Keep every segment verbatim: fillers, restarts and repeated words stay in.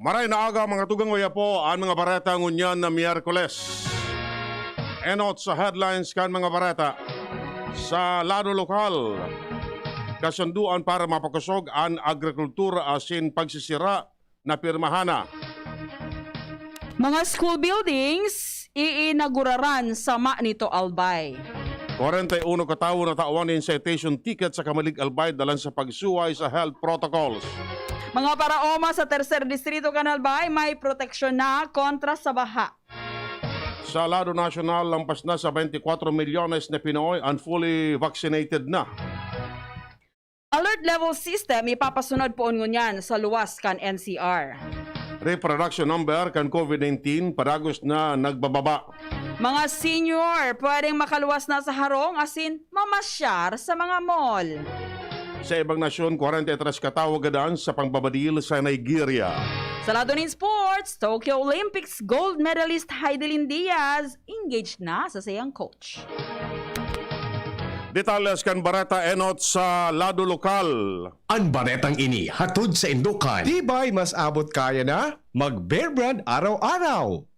Maray na aga, mga tugang, oya po an mga bareta ngunyan na Miyerkules. Enot sa headlines kan mga bareta. Sa lado lokal, kasunduan para mapakosog an agrikultura asin pagsisira na pirmahan na. Mga school buildings, iinaguraran sa Manito, Albay. Kwarenta y uno katawo natawan nin citation ticket sa Camalig, Albay, dalan sa pagsuway sa health protocols. Mga paraoma sa Tercer Distrito kan Albay may proteksyon na kontra sa baha. Sa lado nasyonal, lampas na sa twenty-four milyones na Pinoy ang fully vaccinated na. Alert level system ipapasunod poon ngunyan sa luwas kan N C R. Reproduction number kan COVID nineteen padagos na nagbababa. Mga senior, pwedeng makaluwas na sa harong asin mamasyar sa mga mall. Sa ibang nasyon, kwarenta y tres katawo gadan sa pangbabadil sa Nigeria. Sa lado nin sports, Tokyo Olympics gold medalist Heidelin Diaz engaged na sa saiyang coach. Detalles kan bareta enot sa lado lokal. An baretang ini hatod sa Indokan. Tibay, mas abot kaya na mag-Bear Brand araw-araw.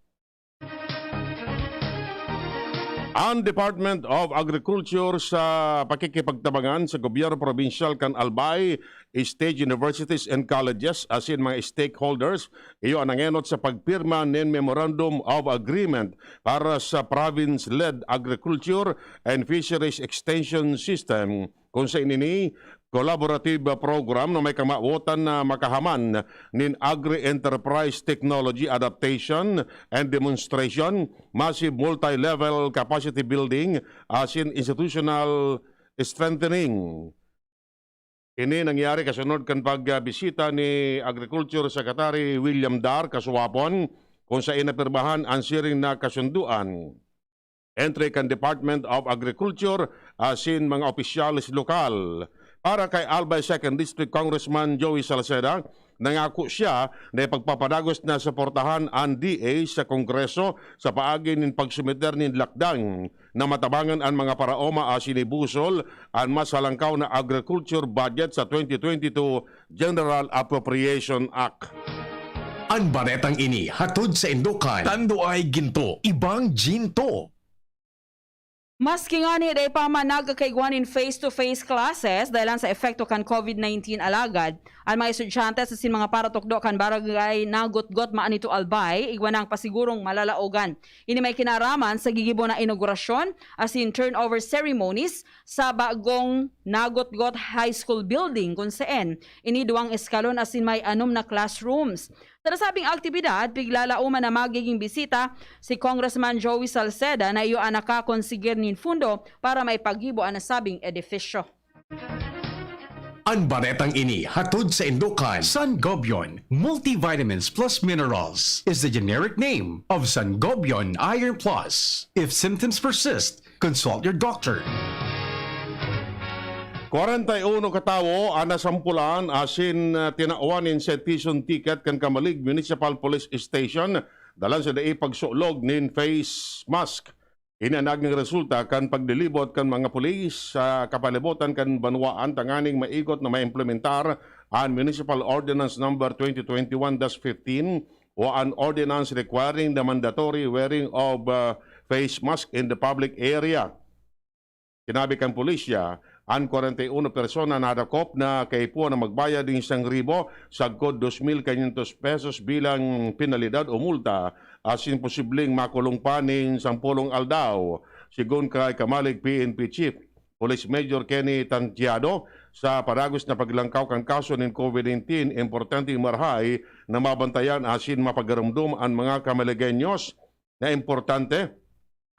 Ang Department of Agriculture sa pakikipagtabangan sa gobyerno probinsyal kan Albay, state universities and colleges asin mga stakeholders, iyo an nangenot sa pagpirma nin Memorandum of Agreement para sa province-led agriculture and fisheries extension system, kun sa ini collaborative program na may kamawotan na makahaman nin agri-enterprise technology adaptation and demonstration, massive multi-level capacity building, asin institutional strengthening. Ini nangyari kasunod kan pagbisita ni Agriculture Secretary William Dar kasuwapon, kung saen napirmahan an siring na kasundoan entre kan Department of Agriculture asin mga opisyales lokal. Para kay Albay Second District Congressman Joey Salceda, nangako siya na ipagpapadagos na suportahan an D A sa Kongreso sa paagi nin pagsumiter nin lakdang na matabangan an mga paraoma asin ibusol an mas halangkaw na agriculture budget sa twenty twenty-two General Appropriation Act. An baretang ini hatod sa Indokan. Tando ay ginto, ibang ginto. Maski ngani dai pa man nagkakaigwa nin face-to-face classes dahelan sa epekto kan COVID nineteen, alagad an mga estudyante asin mga paratukdo kan Barangay Nagotgot, Manito, Albay, igwa nang pasigurong malalaogan. Ini may kinaaraman sa gigibo na inaugurasyon asin turnover ceremonies sa bagong Nagotgot High School building, kun saen ini duwang eskalon asin may anom na classrooms. Sa nasabing aktibidad, piglalaoman na magiging bisita si Congressman Joey Salceda na iyo an nakakonsigir nin fundo para maipagibo an nasabing edifisyo. An baretang ini hatod sa Indokan. Sangobion Multivitamins Plus Minerals is the generic name of Sangobion Iron Plus. If symptoms persist, consult your doctor. Kwarenta y uno katawo an nasampulan asin, ah, tinawan nin citation ticket kan Camalig Municipal Police Station dalan sa dai pagsulog nin face mask. Ini an nagin resulta kan paglilibot kan mga pulis sa kapalibotan kan banwaan tanganing maigot na maimplementar an Municipal Ordinance Number twenty twenty-one dash fifteen o an ordinance requiring the mandatory wearing of, uh, face mask in the public area. Sinabi kan pulisya, an kwarenta y uno persona nadakop na kaipuhan na magbayad nin isang ribo sagkod dos mil quinientos pesos bilang penalidad o multa asin posibleng makulong pa nin sampolong aldaw. Sigon kay Camalig P N P Chief Police Major Kenny Tantiado, sa padagos na paglangkaw kan kaso nin COVID nineteen, importanteng marahay na mabantayan asin mapagarumdom an mga Camaligeños na importante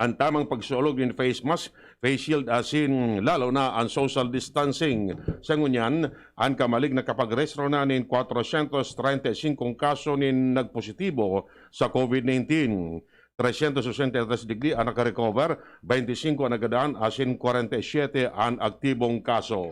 an tamang pagsulog nin face mask, face shield asin lalo na an social distancing. Sa ngunyan, an Camalig nakapagrehistro na nin kwatrosyentos treinta y singko kaso nin nagpositibo sa COVID nineteen. Tresyentos sesenta y tres digdi an nakarecover, beinti singko an nagadan asin kwarenta y siyete an aktibong kaso.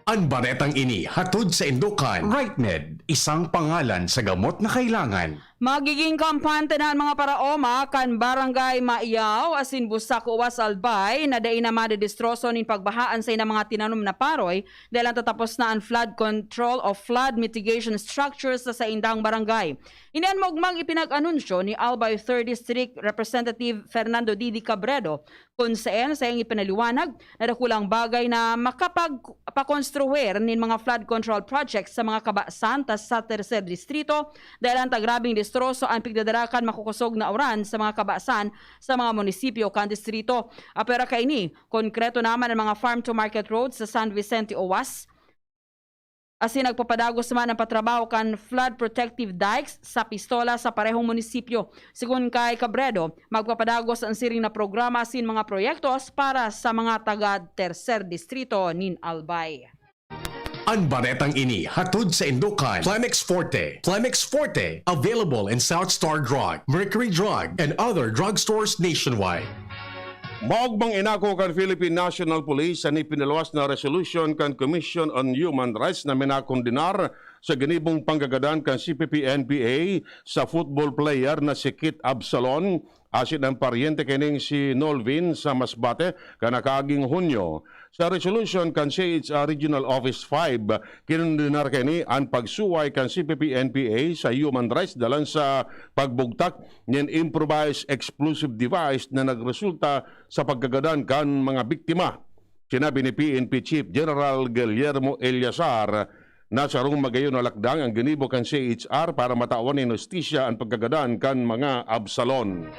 An baretang ini hatod sa Indokan. Rightmed, isang pangalan sa gamot na kailangan. Magiging kampante na an mga paraoma kan Barangay Maiao asin Busak, Oas, Albay, na dai na madedestroso nin pagbaha an saindang mga tinanom na paroy dahil natatapos na an flood control o flood mitigation structures sa saindang barangay. Ini an maogmang ipinag-anunsyo ni Albay Third District Representative Fernando Didi Cabredo, kun saen saiyang ipinaliwanag na dakulang bagay na makapagpakonstruir nin mga flood control projects sa mga kabasan ta sa Tercer Distrito dahil an tagrabing destroso an pigdadara kan makukosog na uran sa mga kabasan sa mga munisipyo kan distrito. Apwera kaini, konkreto naman an mga farm to market roads sa San Vicente Oas, asin nagpapadagos man an patrabaho kan flood protective dikes sa Pistola sa parehong munisipyo. Segun kay Cabredo, magpapadagos an siring na programa asin mga proyektos para sa mga taga Tercer Distrito nin Albay. An baretang ini hatod saindo kan Plemex Forte. Plemex Forte, available in South Star Drug, Mercury Drug, and other drugstores nationwide. Maogmang inako kan Philippine National Police an ipinaluwas na resolusyon kan Commission on Human Rights na minakondenar sa ginibong panggagadan kan C P P-N P A sa football player na si Kit Absalon asin an paryente kaining si Nolvin sa Masbate kan nakaaging Hunyo. Sa resolusyon kan C H R Regional Office five, kinondenar kaini an pagsuway kan C P P-N P A sa human rights dalan sa pagbugtak nin improvised explosive device na nagresulta sa pagkagadan kan mga biktima. Sinabi ni P N P Chief General Guillermo Eleazar na sarong magayon na lakdang ang ginibo kan C H R para matawan nin hustisya an pagkagadan kan mga Absalon.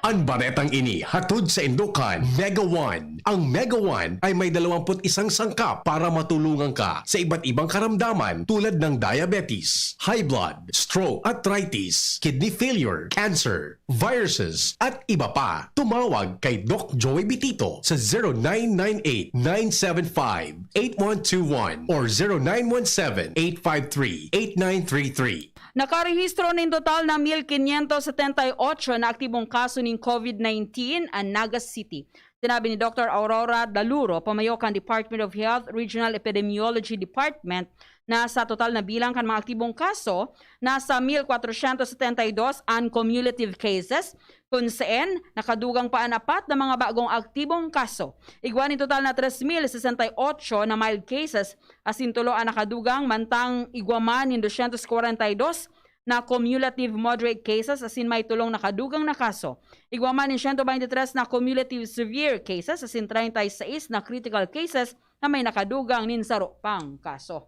An baretang ini hatod saindo kan Mega One. Ang Mega One ay may dalawampu't isang sangkap para matulungan ka sa iba't ibang karamdaman tulad ng diabetes, high blood, stroke, arthritis, kidney failure, cancer, viruses, at iba pa. Tumawag kay Doc Joey Bitito sa zero nine nine eight, nine seven five, eight one two one or zero nine one seven, eight five three, eight nine three three. Nakarehistro nin total na mil quinientos setenta y ocho na aktibong kaso nin COVID nineteen an Naga City. Sinabi ni Doctor Aurora Daluro, pamayo kan Department of Health Regional Epidemiology Department, na sa total na bilang kan mga aktibong kaso, nasa mil kwatrosyentos setenta y dos an cumulative cases, kun saen nakadugang pa an apat na mga bagong aktibong kaso. Igwa nin total na tres mil sesenta y ocho na mild cases, asin tulo an nakadugang, mantang igwa man nin dosyentos kwarenta y dos na cumulative moderate cases asin may tolong nakadugang na kaso. Igwa man nin siyento baynte tres na cumulative severe cases asin treinta y seis na critical cases na may nakadugang nin saro pang kaso.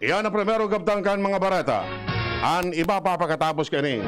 Iyan ang primerong kabtang kan mga bareta. An iba pa pakatapos kaini.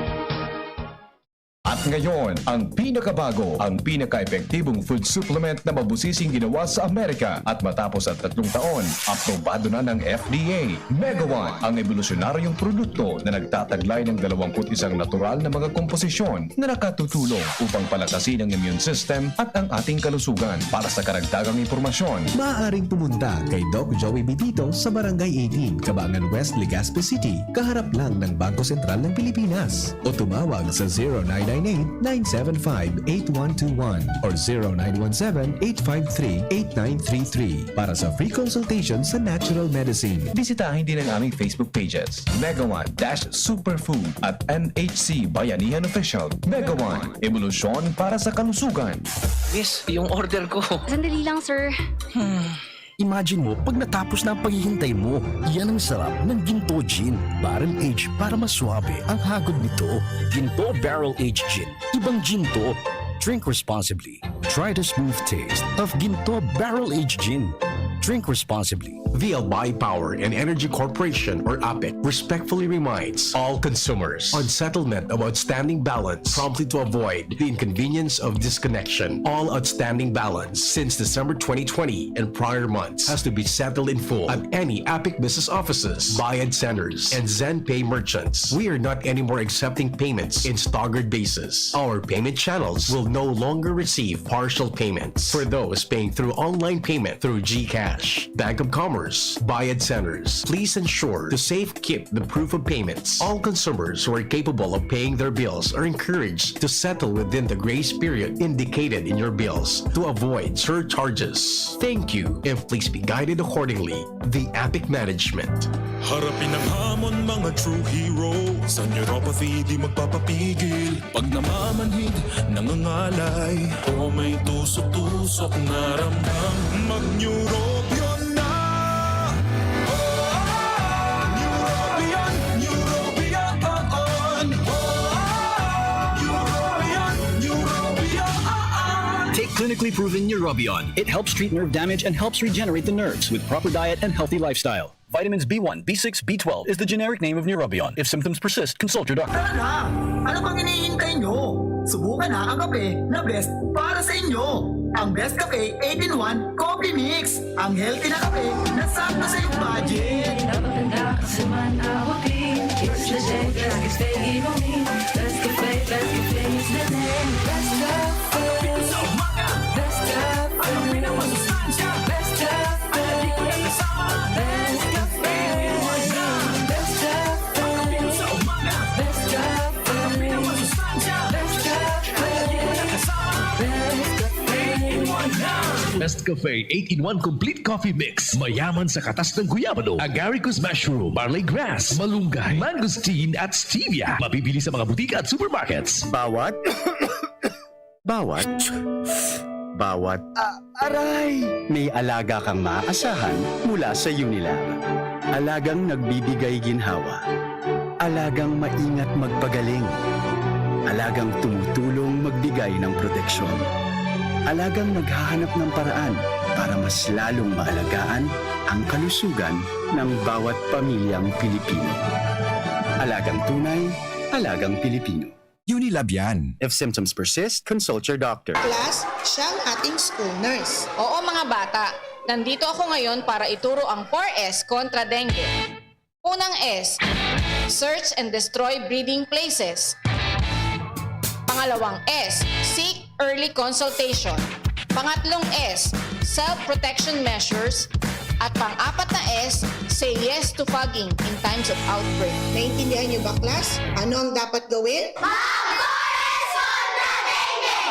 At ngayon, ang pinakabago, ang pinaka-epektibong food supplement na mabusising ginawa sa Amerika. At matapos ang tatlong taon, aprobado na ng F D A. Mega One, ang ebolusyonaryong produkto na nagtataglay ng dalawampu't isang natural na mga komposisyon na nakatutulong upang palakasin ang immune system at ang ating kalusugan. Para sa karagdagang impormasyon, maaaring pumunta kay Doc Joey Bitito sa Barangay eighteen, Kabangan West, Legazpi City, kaharap lang ng Bangko Sentral ng Pilipinas. O tumawag sa zero nine nine eight, nine seven five, eight one two one or zero nine one seven, eight five three, eight nine three three para sa free consultation sa natural medicine. Bisitahin din ang aming Facebook pages, Mega One dash Superfood at M H C Bayanihan Official. Mega One, ebolusyon para sa kalusugan. Miss, yung order ko. Sandali lang, sir. Imagine mo, pag natapos na ang paghihintay mo, yan ang sarap ng Ginto Gin. Barrel aged para mas suabe ang hagod nito. Ginto Barrel Aged Gin. Ibang Ginto. Drink responsibly. Try the smooth taste of Ginto Barrel Aged Gin. Drink responsibly. The Albay Power and Energy Corporation or APEC respectfully reminds all consumers on settlement of outstanding balance promptly to avoid the inconvenience of disconnection. All outstanding balance since December twenty twenty and prior months has to be settled in full at any APEC business offices, Bayad Centers, and ZenPay merchants. We are not anymore accepting payments in staggered basis. Our payment channels will no longer receive partial payments for those paying through online payment through GCash. Bank of Commerce, Bayad Centers. Please ensure to safekeep the proof of payments. All consumers who are capable of paying their bills are encouraged to settle within the grace period indicated in your bills to avoid surcharges. Thank you, and please be guided accordingly. The Apic Management. Harapin ang hamon, mga true hero. Sa neuropathy di magpapapigil. Pag namamanhid, nangangalay, o may tusok-tusok na ramdam, mag-Neurobion na! Oh, Neurobion, Neurobion, oh, oh. Neurobion, Neurobion, oh, oh. Take clinically proven Neurobion. It helps treat nerve damage and helps regenerate the nerves with proper diet and healthy lifestyle. Vitamins B one, B six, B twelve is the generic name of Neurobion. If symptoms persist, consult your doctor. Tara na! Ano pang hinihintay nyo? Subukan na ang kape na best para sa inyo. Ang Best Cafe eight-in-one Coffee Mix. Ang healthy na kape na sakto sa iyong budget. Napaganda kasi man abutin. It's the day, best cafe inumin. Best cafe, best cafe is the name. Best cafe. Best cafe. Best cafe. Best cafe. Best cafe. Best cafe. Best cafe. Best cafe. Best Cafe eight-in-one Complete Coffee Mix. Mayaman sa katas ng guyabano, agaricus mushroom, barley grass, malunggay, mangosteen at stevia. Mabibili sa mga butika at supermarkets. Bawat, bawat, bawat, Ah, aray! May alaga kang maaasahan mula sa Unilab. Alagang nagbibigay ginhawa. Alagang maingat magpagaling. Alagang tumutulong magbigay ng proteksyon. Alagang naghahanap ng paraan para mas lalong maalagaan ang kalusugan ng bawat pamilyang Pilipino. Alagang tunay, alagang Pilipino. Unilab yan. If symptoms persist, consult your doctor. Class, siyang ating school nurse. Oo, mga bata, nandito ako ngayon para ituro ang four S kontra dengue. Unang S, search and destroy breeding places. Pangalawang S, seek early consultation. Pangatlong S, self-protection measures. At pang-apat na S, say yes to fogging in times of outbreak. Naintindihan niyo ba, class? Ano ang dapat gawin?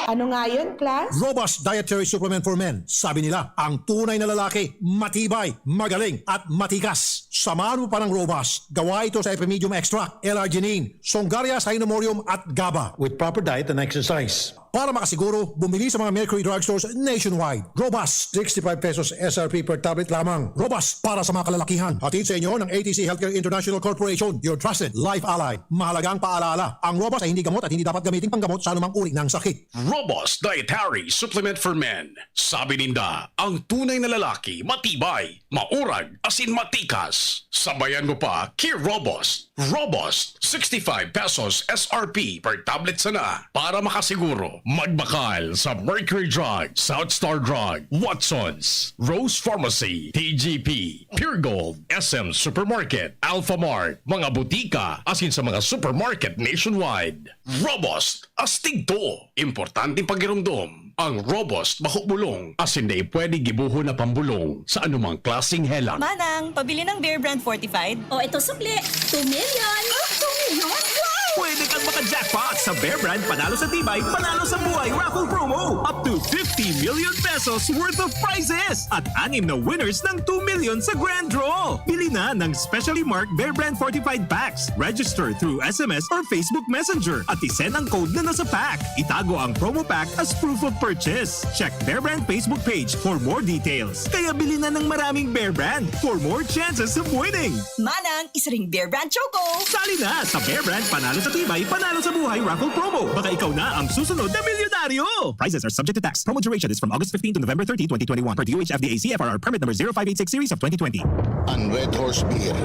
Ano nga yun, class? Robust Dietary Supplement for Men. Sabi nila, ang tunay na lalaki, matibay, magaling, at matikas. Samahan mo pa ng Robust. Gawa ito sa Epimedium Extract, L-arginine, Songarias hynomorium, at GABA. With proper diet and exercise. Para makasiguro, bumili sa mga Mercury Drugstores nationwide. Robust, sixty-five pesos S R P per tablet lamang. Robust para sa mga kalalakihan. Hatid sa inyo ng A T C Healthcare International Corporation, your trusted life ally. Mahalagang paalala, ang Robust ay hindi gamot at hindi dapat gamitin panggamot sa anumang uri ng sakit. Robust Dietary Supplement for Men. Sabi ninda, ang tunay na lalaki, matibay, maurag, asin matikas. Sabayan mo pa, Kir Robust. Robust, sixty-five pesos S R P per tablet sana. Para makasiguro, magbakal sa Mercury Drug, South Star Drug, Watsons, Rose Pharmacy, T G P, Pure Gold, S M Supermarket, Alphamart, mga butika, asin sa mga supermarket nationwide. Robust, astig to! Importanteng pagiromdom. Ang Robust bako bulong, asin dai pwede gibohon na pambulong sa anumang klaseng helang. Manang, pabili ng Bear Brand Fortified. O ito sukli, two million! Ah, two million? Wow! Pwede kang maka-jackpot sa Bear Brand Panalo sa Tibay, Panalo sa Buhay Raffle Promo. Up to fifty million pesos worth of prizes at anim na winners ng two million sa grand draw. Bili na ng specially marked Bear Brand Fortified Packs. Register through S M S or Facebook Messenger at isend ang code na nasa pack. Itago ang promo pack as proof of purchase. Check Bear Brand Facebook page for more details. Kaya bili na ng maraming Bear Brand for more chances of winning. Manang, isa ring Bear Brand Choco! Sali na sa Bear Brand Panalo sa Tibay, Panalo sa Buhay Raffle Promo. Baka ikaw na ang susunod na milyonaryo! Prizes are subject to tax. Promo duration is from August fifteen to November thirty, twenty twenty-one, per D O H F D A C F R R Permit Number zero five eight six Series of twenty twenty. An Red Horse Beer,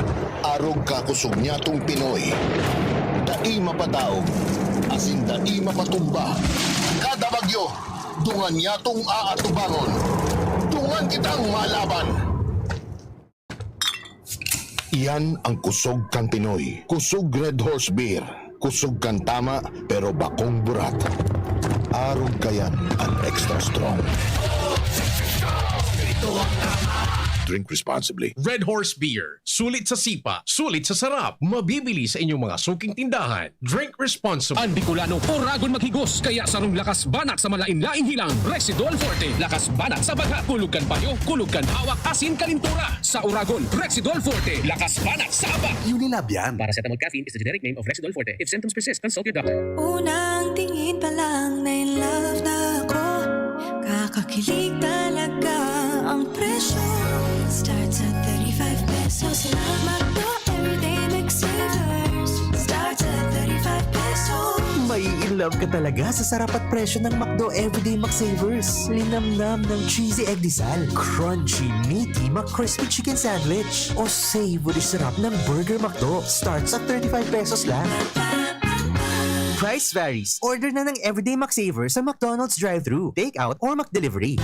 arog ka kusog nyatong Pinoy. Dai mapadaog, asin dai mapatumba. Kada bagyo, dungan nyatong aatubangon. Dungan kitang malaban. Iyan ang kusog kan Pinoy. Kusog Red Horse Beer. Kusog kan tama, pero bakong burat. Arog kayan an extra strong. Ito ang tama. Drink responsibly. Red Horse Beer. Sulit sa sipa, sulit sa sarap. Mabibili sa inyong mga suking tindahan. Drink responsibly. Ang Bicolano, oragon maghigos, kaya sarong lakas banat sa malain-laing hilang, Rexidol Forte. Lakas banat sa bagha, kulog kan payo, kulog kan hawak, asin kalintura. Sa oragon, Rexidol Forte. Lakas banat sa aba. Unilab yan. Paracetamol caffeine is the generic name of Rexidol Forte. If symptoms persist, consult your doctor. Unang tingin pa lang na in love na ako. Kakakilig talaga ang presyo. Starts at thirty-five pesos lang. McDo Everyday McSavers. Starts at thirty-five pesos. May in love ka talaga sa sarap at presyo ng McDo Everyday McSavers. Linamnam ng cheesy egg disal, crunchy, meaty McCrispy chicken sandwich, o savory sarap ng Burger McDo. Starts at thirty-five pesos lang. Price varies. Order na ng Everyday McSaver sa McDonald's drive-thru, takeout, or McDelivery.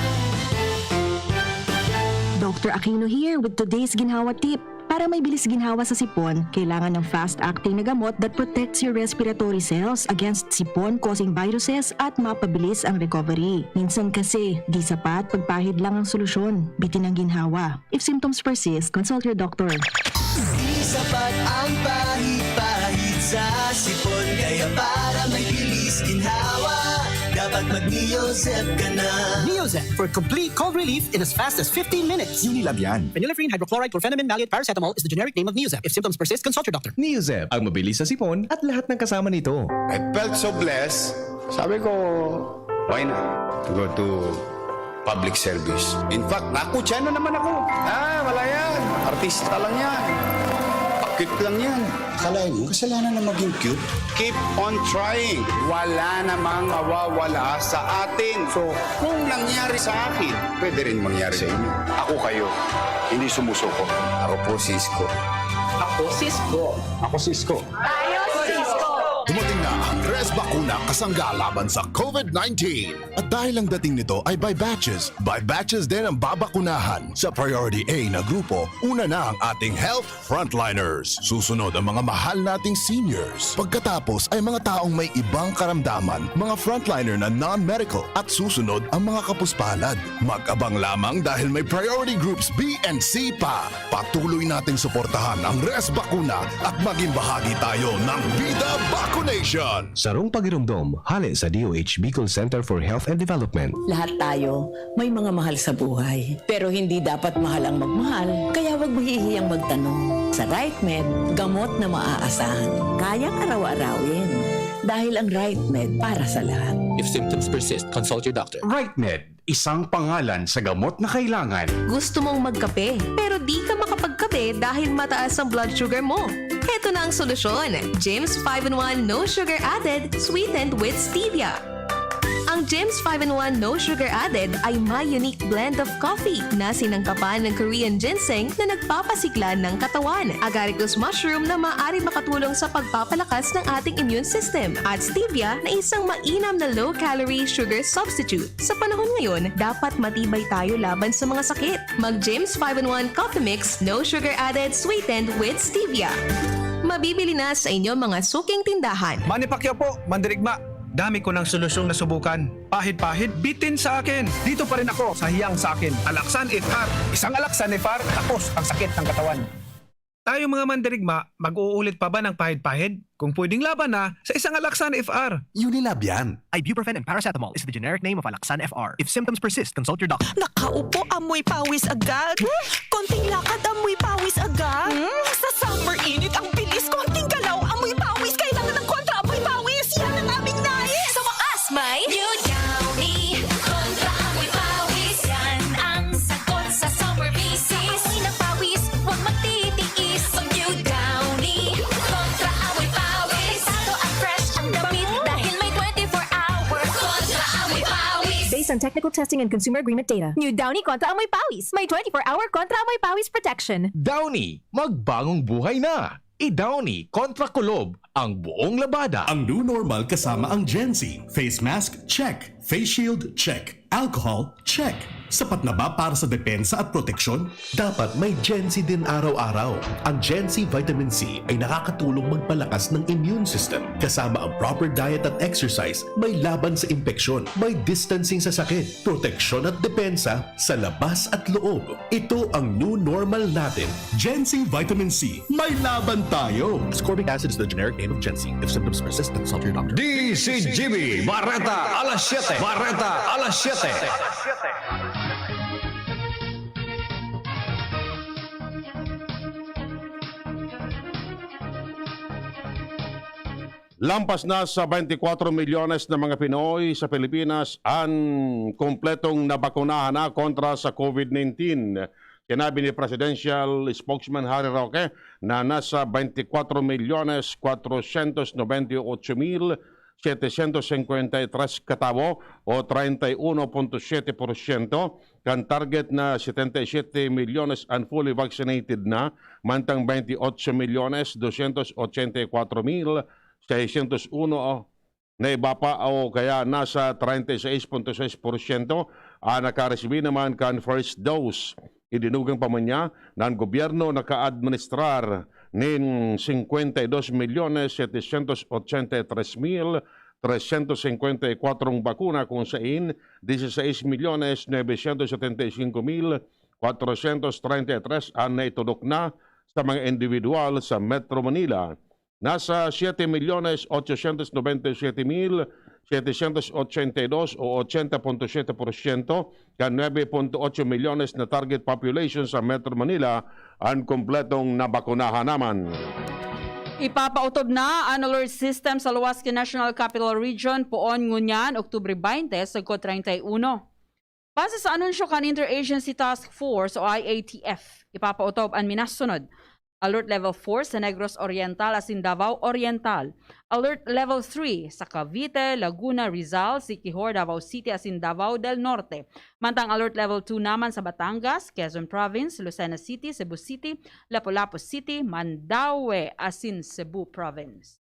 Doctor Aquino here with today's Ginhawa Tip. Para may bilis ginhawa sa sipon, kailangan ng fast-acting na gamot that protects your respiratory cells against sipon-causing viruses at mapabilis ang recovery. Minsan kasi, di sapat pagpahid lang ang solusyon. Bitin ang ginhawa. If symptoms persist, consult your doctor. Di sapat ang pahid-pahid sa sipon, kaya para may bilis ginhawa, dapat mag-Neozep ka na. Neozep for complete cold relief in as fast as fifteen minutes. Unilab yan. Phenylephrine, hydrochloride, chlorphenamine, maleate, paracetamol is the generic name of Neozep. If symptoms persist, consult your doctor. Neozep, ang mabilis sa sipon at lahat ng kasama nito. I felt so blessed. Sabi ko, why not to go to public service? In fact, nakutsa na naman ako. Ah, wala yan. Artista lang yan. Pakit lang yan. Akalain mo, kasalanan na maging cute? Keep on trying. Wala namang mawawala sa atin. So, kung nangyari sa akin, pwede rin mangyari sa inyo. Ako kayo, hindi sumusuko. Ako po si Isko. Ako si Isko. Ako si Isko. Tayo si Isko. Dumating na ang Res Bakuna kasangga laban sa COVID-nineteen. At dahil ang dating nito ay by batches, by batches din ang babakunahan. Sa Priority A na grupo, una na ang ating health frontliners. Susunod ang mga mahal nating seniors. Pagkatapos ay mga taong may ibang karamdaman, mga frontliner na non-medical. At susunod ang mga kapuspalad. Mag-abang lamang dahil may priority groups B and C pa. Patuloy nating suportahan ang Res Bakuna at maging bahagi tayo ng Bida Vacunation. Sarong pagiromdom, hale sa D O H Bicol Center for Health and Development. Lahat tayo may mga mahal sa buhay. Pero hindi dapat mahal ang magmahal, kaya wag mahihiyang magtanong. Sa RightMed, gamot na maaasahan, kayang araw-arawin. Dahil ang RightMed para sa lahat. If symptoms persist, consult your doctor. RightMed, isang pangalan sa gamot na kailangan. Gusto mong magkape, pero di ka makapagkape dahil mataas ang blood sugar mo? Heto na ang solusyon, Jims five-in-one No Sugar Added, sweetened with stevia. Ang Jims five-in-one No Sugar Added ay may unique blend of coffee na sinangkapan ng Korean ginseng na nagpapasigla ng katawan, agaricus mushroom na maaari makatulong sa pagpapalakas ng ating immune system, at stevia na isang mainam na low-calorie sugar substitute. Sa panahon ngayon, dapat matibay tayo laban sa mga sakit. Mag-Jims five-in-one Coffee Mix, No Sugar Added, sweetened with stevia. Mabibili na sa inyong mga suking tindahan. Manny Pacquiao po, mandirigma. Dami ko ng solusyong nasubukan. Pahid-pahid, bitin sa akin. Dito pa rin ako sa hiyang sa akin. Alaxan F R. Isang Alaxan F R, tapos ang sakit ng katawan. Tayong mga mandirigma, mag-uulit pa ba ng pahid-pahid? Kung pwedeng laban na, sa isang Alaxan F R. Unilab yan. Ibuprofen and paracetamol is the generic name of Alaxan F R. If symptoms persist, consult your doctor. Nakaupo, amoy pawis agad. Konting lakad, amoy pawis agad. Hmm? Sa summer init, ang bilis. Konting galaw, amoy pawis. Kailangan ng kontra amoy pawis. Yan ang aming nais. Sa wakas, may New Downy Kontra Amoy Pawis. Yan ang sagot sa summer visis. Amoy ng pawis, huwag magtitiis. Mag New Downy Kontra Amoy Pawis. Delikado at fresh ang damit dahil may twenty-four hour Kontra Amoy Pawis. Based on technical testing and consumer agreement data. New Downy Kontra Amoy Pawis. May twenty-four hour Kontra Amoy Pawis protection. Downy, magbagong buhay na! I-Downy kontra kulob ang buong labada. Ang new normal kasama ang Gen Z. Face mask, check. Face shield, check. Alcohol, check. Sapat na ba para sa depensa at proteksyon? Dapat may Gen C din araw-araw. Ang Gen C Vitamin C ay nakakatulong magpalakas ng immune system, kasama ang proper diet at exercise, may laban sa impeksyon, may distancing sa sakit, proteksyon at depensa sa labas at loob. Ito ang new normal natin. Gen C Vitamin C, may laban tayo! Ascorbic acid is the generic name of Gen C. If symptoms persist, consult your doctor. D C G B, Bareta alas siyete. Bareta alas siyete. Lampas na sa twenty-four milyones na mga Pinoy sa Pilipinas an kompletong nabakunahan na kontra sa COVID nineteen. Sinabi ni Presidential Spokesman Harry Roque na nasa twenty-four milyones cuatrocientos noventa y ocho mil setecientos cincuenta y tres katawo o treinta y uno punto siete por ciento kan target na setenta y siete milyones an fully vaccinated na, mantang twenty-ocho milyones doscientos ochenta y cuatro mil seiscientos uno na iba pa o kaya nasa treinta y seis punto seis por ciento ang nakaresibi naman kan first dose. Idinugang pa man niya na an gobyerno nakaadministrar nin cincuenta y dos milyones setecientos ochenta y tres mil trescientos cincuenta y cuatro bakuna, kung sain dieciséis milyones novecientos setenta y cinco mil cuatrocientos treinta y tres an naitudok na sa mga individual sa Metro Manila. Nasa siete milyones ochocientos noventa y siete mil setecientos ochenta y dos o ochenta punto siete por ciento kan nuebe punto ocho milyones na target population sa Metro Manila an kompletong nabakunahan naman. Ipapautob na an alert system sa luwas ki National Capital Region poon ngunyan, Oktubre twenty, sagkod treinta y uno. Base sa anunsyo kan Interagency Task Force o I A T F, ipapautob an minasunod: Alert Level four sa Negros Oriental asin Davao Oriental, Alert Level three sa Cavite, Laguna, Rizal, Siquijor, Davao City asin Davao del Norte, mantang Alert Level two naman sa Batangas, Quezon Province, Lucena City, Cebu City, Lapu-Lapu City, Mandaue asin Cebu Province.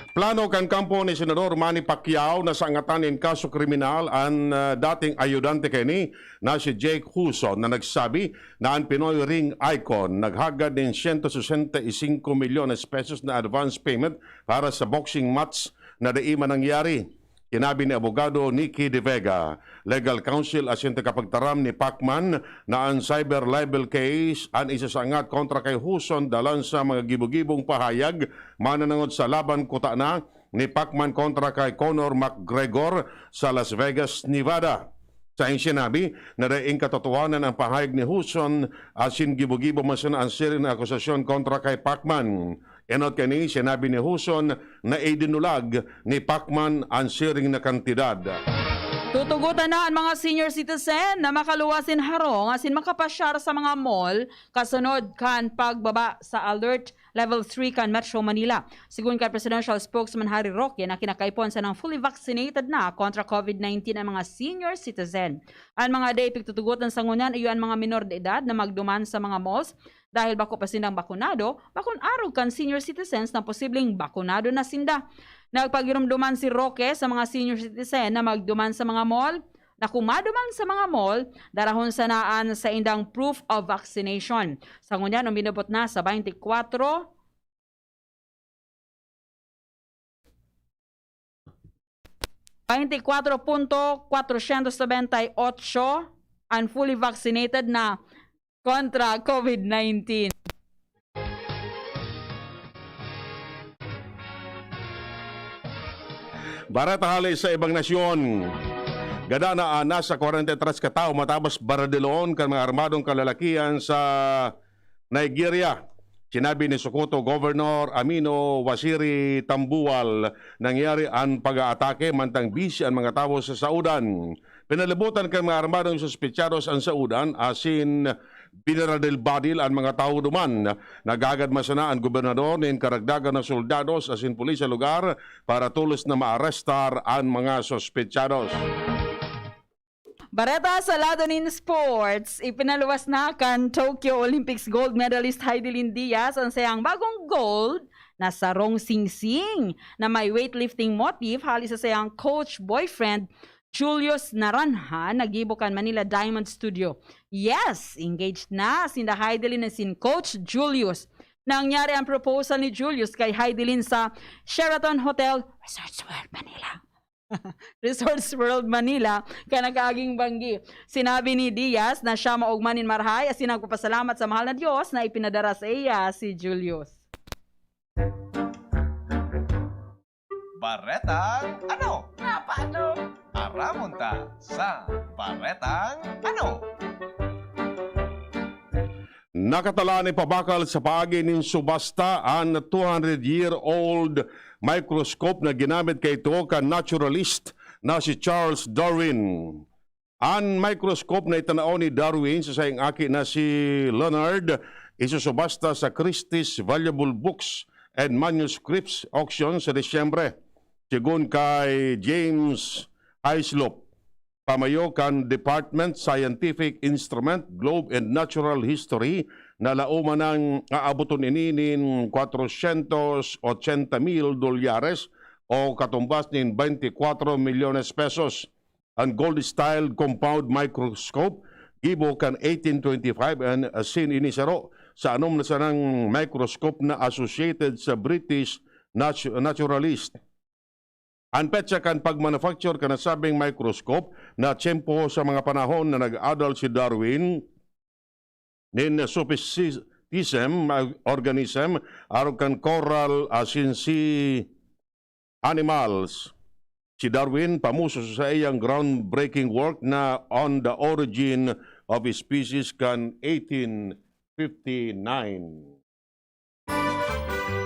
Plano kan kampo ni Senador Manny Pacquiao na sangatan nin kaso kriminal an, ah, dating ayudante kaini na si Jake Huson, na nagsabi na an Pinoy ring icon naghagad nin siyento sesenta y singko milyones pesos na advance payment para sa boxing match na dai man nangyari. Sinabi ni Abogado Nicky De Vega, legal counsel asin tagapagtaram ni Pacman, na an cyber libel case an isasangat kontra kay Huson dalan sa mga gibo-gibong pahayag mananangod sa laban kutana ni Pacman kontra kay Conor McGregor sa Las Vegas, Nevada. Sa iyang sinabi na daing katotohanan ang pahayag ni Huson asin gibo-gibo man sana an siring na akusasyon kontra kay Pacman. Enot kani, sinabi ni Huson na idinulag ni Pacman an siring na kantidad. Tutugotan na an mga senior citizen na makaluwas nin harong asin makapasyar sa mga mall kasunod kan pagbaba sa Alert Level three kan Metro Manila. Segun kan Presidential Spokesman Harry Roque na kinakaipon sanang fully vaccinated na kontra COVID nineteen an mga senior citizen. An mga dai pigtutugotan sa ngunyan iyo an mga menor de edad na magduman sa mga malls dahil bako pa sindang bakunado, bakong arog kan senior citizens na posibleng bakunado na sinda. Nagpagiromdoman si Roque sa mga senior citizen na magduman sa mga mall, na kung maduman sa mga mall, darahon sana an saindang proof of vaccination. Sa ngunyan, uminabot na sa twenty-four, twenty-four punto kwatrocientos nobenta y ocho an fully vaccinated na kontra COVID nineteen. Bareta hale sa ibang nasyon. Gada na an nasa kwarenta y tres katawo matapos baradilon kan mga armadong kalalakihan sa Nigeria. Sinabi ni Sokoto Governor Aminu Waziri Tambuwal, nangyari an pag-aatake mantang busy an mga tawo sa saodan. Pinalibutan kan mga armadong suspetsados an saodan asin binaradil-badil an mga tawo duman. Naghagad man sana an gobernador nin karagdagan na soldados asin pulis sa lugar para tolos na maarestar an mga suspetsados. Bareta sa lado nin sports, ipinaluwas na kan Tokyo Olympics gold medalist Heidelin Diaz an sayang bagong gold na sarong singsing na may weightlifting motif hali sa sayang coach boyfriend Julius Naranjan na gibo kan Manila Diamond Studio. Yes, engaged na sinda Heidelin asin Coach Julius. Nangyari ang proposal ni Julius kay Heidelin sa Sheraton Hotel, Resorts World Manila. Resorts World Manila, kan nakaaging banggi. Sinabi ni Diaz na siya maogma nin marahay asin nagpapasalamat sa mahal na Dios na ipinadara sa iya si Julius. Baretang ano? Papaano? Aramon ta sa Baretang ano? Nakatalaan ipabakal sa paagi nin subasta an two hundred year old microscope na ginamit kaidto kan naturalist na si Charles Darwin. An microscope na itinao ni Darwin sa saiyang aki na si Leonard isusubasta sa Christie's Valuable Books and Manuscripts Auction sa Disyembre, sigon kay James Hislop, pamayo kan Department Scientific Instrument, Globe and Natural History, na laoman nang aaboton ini nin kwatrosyentos otsenta mil dolyares o katumbas nin baynte kwatro milyones pesos. An gold-styled compound microscope gibo kan eighteen twenty-five an asin ini saro sa anom na sanang microscope na associated sa British natu- naturalist. An petsa kan pag-manufacture kan nasabing microscope na tiyempo sa mga panahon na nag-adal si Darwin nin sophisticum organism arog kan coral asin sea animals. Si Darwin pamuso sa iyang groundbreaking work na On the Origin of Species kan eighteen fifty-nine.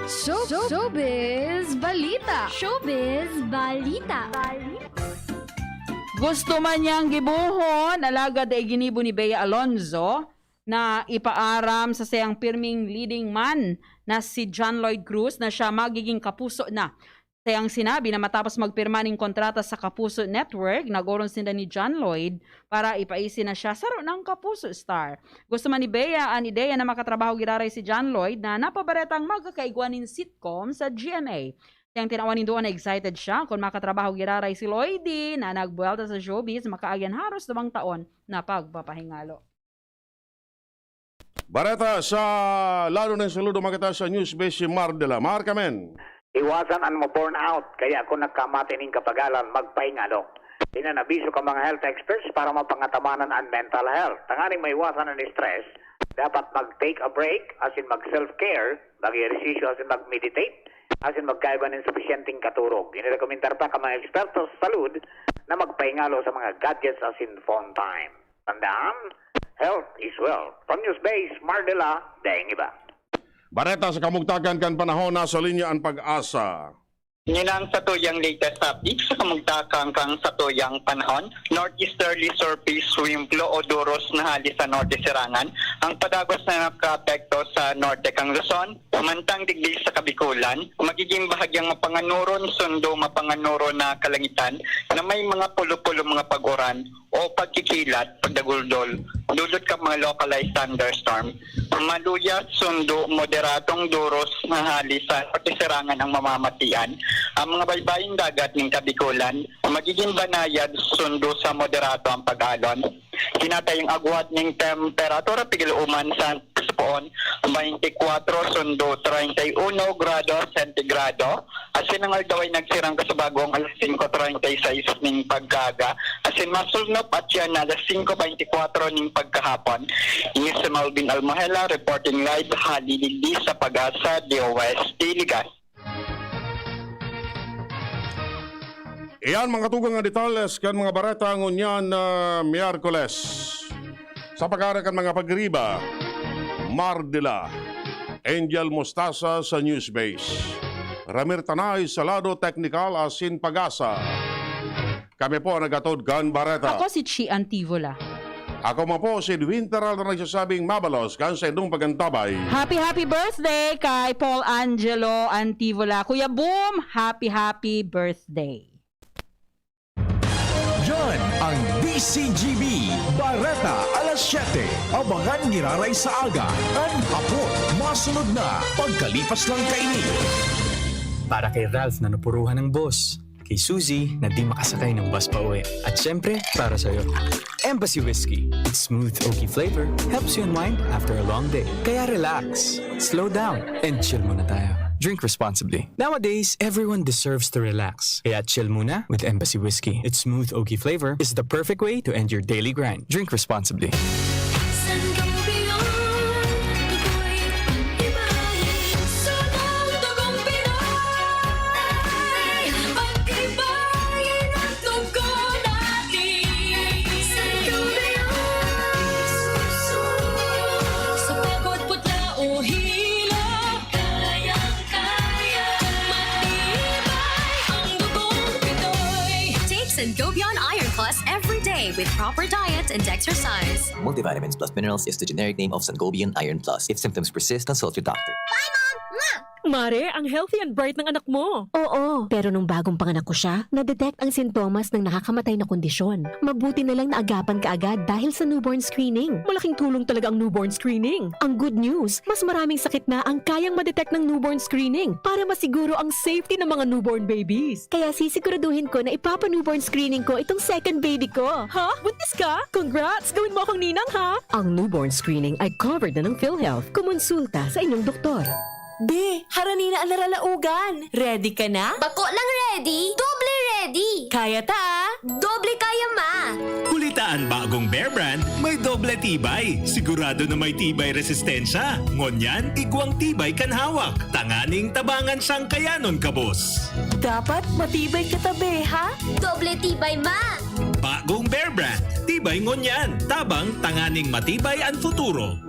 Showbiz Balita! Showbiz Balita! Gusto man niyang gibohon, alagad dai ginibo ni Bea Alonzo na ipaaram sa sayang pirming leading man na si John Lloyd Cruz na siya magiging kapuso na. Sayang sinabi na matapos magpirma ning kontrata sa Kapuso Network, nag-oron sinda ni John Lloyd para ipaisi na siya saro nang Kapuso Star. Gusto man ni Bea an ideya na makatrabaho giraray si John Lloyd na napabaretang magkakaigwa nin sitcom sa G M A. Sayang tinawan nin duwa na excited siya kun makatrabaho giraray si Lloyd na nagbuwelta sa showbiz makaagi an haros duwang taon na pagpapahingalo. Bareta sa lado nin saludo makita sa Newsbase si Mar de la Mar kamen. Iwasan an ma-burnout, kaya kun nagkamate nin kapagalan, magpahinga alok. Iyan an abiso kan mga health experts para mapangatamanan an mental health. Tanganing maiwasan an stress, dapat mag-take a break, asin mag-self-care, mag-ehersisyo asin mag-meditate, asin magkaigwa nin supisyenteng katurog. Inirekomendar pa kan mga eksperto sa salud na magpahinga alok sa mga gadgets asin phone time. Tandaan, health is wealth. From Newsbase, Mar de la, daing iba. Bareta sa kamugtakan kan panahon, nasa linya an Pag-asa. Ini na ang satuyang latest update sa kamugtakan kan satuyang panahon. Northeasterly surface wind flow o duros na hali sa norte serangan ang padagos na nakaapekto sa norte kan Luzon. Mantang digdi sa Kabikulan, magiging bahagyang mapanganuron sundo mapanganuron na kalangitan na may mga pulo-pulo mga pag-uran o pagkikilat, pagdaguldol, dulot kan mga localized thunderstorm. Maluya, sundo, moderadong duros na hali sa norte serangan ang mamamatian. Ang mga baybaying dagat nin Kabikulan, magiging banayad, sundo sa moderado ang pag-alon. Hinatay ang agwat nin temperatura, pigil uman sa poon, twenty-four sundo treinta y uno grado sentigrado. Asin ang aldaw ay nagsirang kasabagong alas singko treinta y seis nin pagkaaga. Asin masulnop at yan na alas singko beintikwatro nin pagkahapon. Ini si Melvin Almohela reporting live hali digdi sa Pag-asa, D O S T, Ligas. Iyan mga tugang nga detalles kan mga bareta ngunyan na Miyerkules. Sa pagkara kan mga pagriba, Mar de la, Angel Mostasa sa Newsbase, Ramir Tanay sa lado teknikal asin Pag-asa. Kami po ang naghatod kan bareta. Ako si Chi Antivola. Ako man po si Edwin Taral na nagsasabing mabalos kan sa indong pagantabay. Happy, happy birthday kay Paul Angelo Antivola. Kuya Boom, happy, happy birthday. Yan ang D C G B Bareta alas siyete. Abangan ngiraray sa aga. An hapon, masunod na pagkalipas lang kaini. Para kay Ralph na napuruhan ng boss. Kay Suzy na di makasakay ng bus pa uwi. At syempre, para sa'yo. Embassy Whiskey. Its smooth, oaky flavor helps you unwind after a long day. Kaya relax, slow down, and chill muna tayo. Drink responsibly. Nowadays, everyone deserves to relax. Kaya chill muna with Embassy Whiskey. Its smooth, oaky flavor is the perfect way to end your daily grind. Drink responsibly. Sangobion, ako'y pag-ibahin sa mundong Pinoy. Pag-ibahin ang dugo natin. Sangobion, sa pagod, putla o hilo, kayang-kaya. Matibay ang dugong Pinoy. Take Sangobion Iron Plus every day with proper diet and exercise. Multivitamins plus minerals is the generic name of Sangobion Iron Plus. If symptoms persist, consult your doctor. Mare, ang healthy and bright ng anak mo. Oo, pero nung bagong panganak ko siya, na-detect ang sintomas ng nakakamatay na kondisyon. Mabuti na lang naagapan kaagad dahil sa newborn screening. Malaking tulong talaga ang newborn screening. Ang good news, mas maraming sakit na ang kayang ma-detect ng newborn screening para masiguro ang safety ng mga newborn babies. Kaya sisiguraduhin ko na ipapa-newborn screening ko itong second baby ko. Ha? Buntis ka? Congrats! Gawin mo akong ninang, ha? Ang newborn screening ay covered na ng PhilHealth. Kumonsulta sa inyong doktor. Be, harani na an naralaogan. Ready ka na? Bako lang ready, doble ready! Kaya ta, ah! Doble kaya, ma! Huli ta an bagong Bear Brand, may doble tibay. Sigurado na may tibay resistensya. Ngunyan, igwang tibay kan hawak. Tanganing tabangan siyang kayanon kabos. Dapat matibay ka ta, be, ha? Doble tibay, ma! Bagong Bear Brand, tibay ngunyan, tabang tanganing matibay an futuro.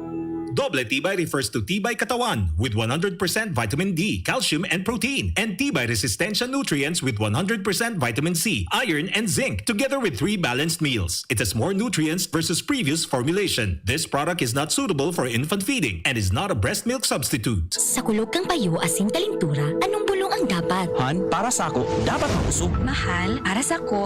Doble tibay refers to tibay katawan with one hundred percent vitamin D, calcium, and protein, and tibay resistensya nutrients with one hundred percent vitamin C, iron, and zinc, together with three balanced meals. It has more nutrients versus previous formulation. This product is not suitable for infant feeding and is not a breast milk substitute. Sa kulog kan payo asin kalintura, anong bulong ang dapat? Han, para sako, dapat makusog. Mahal, para sako,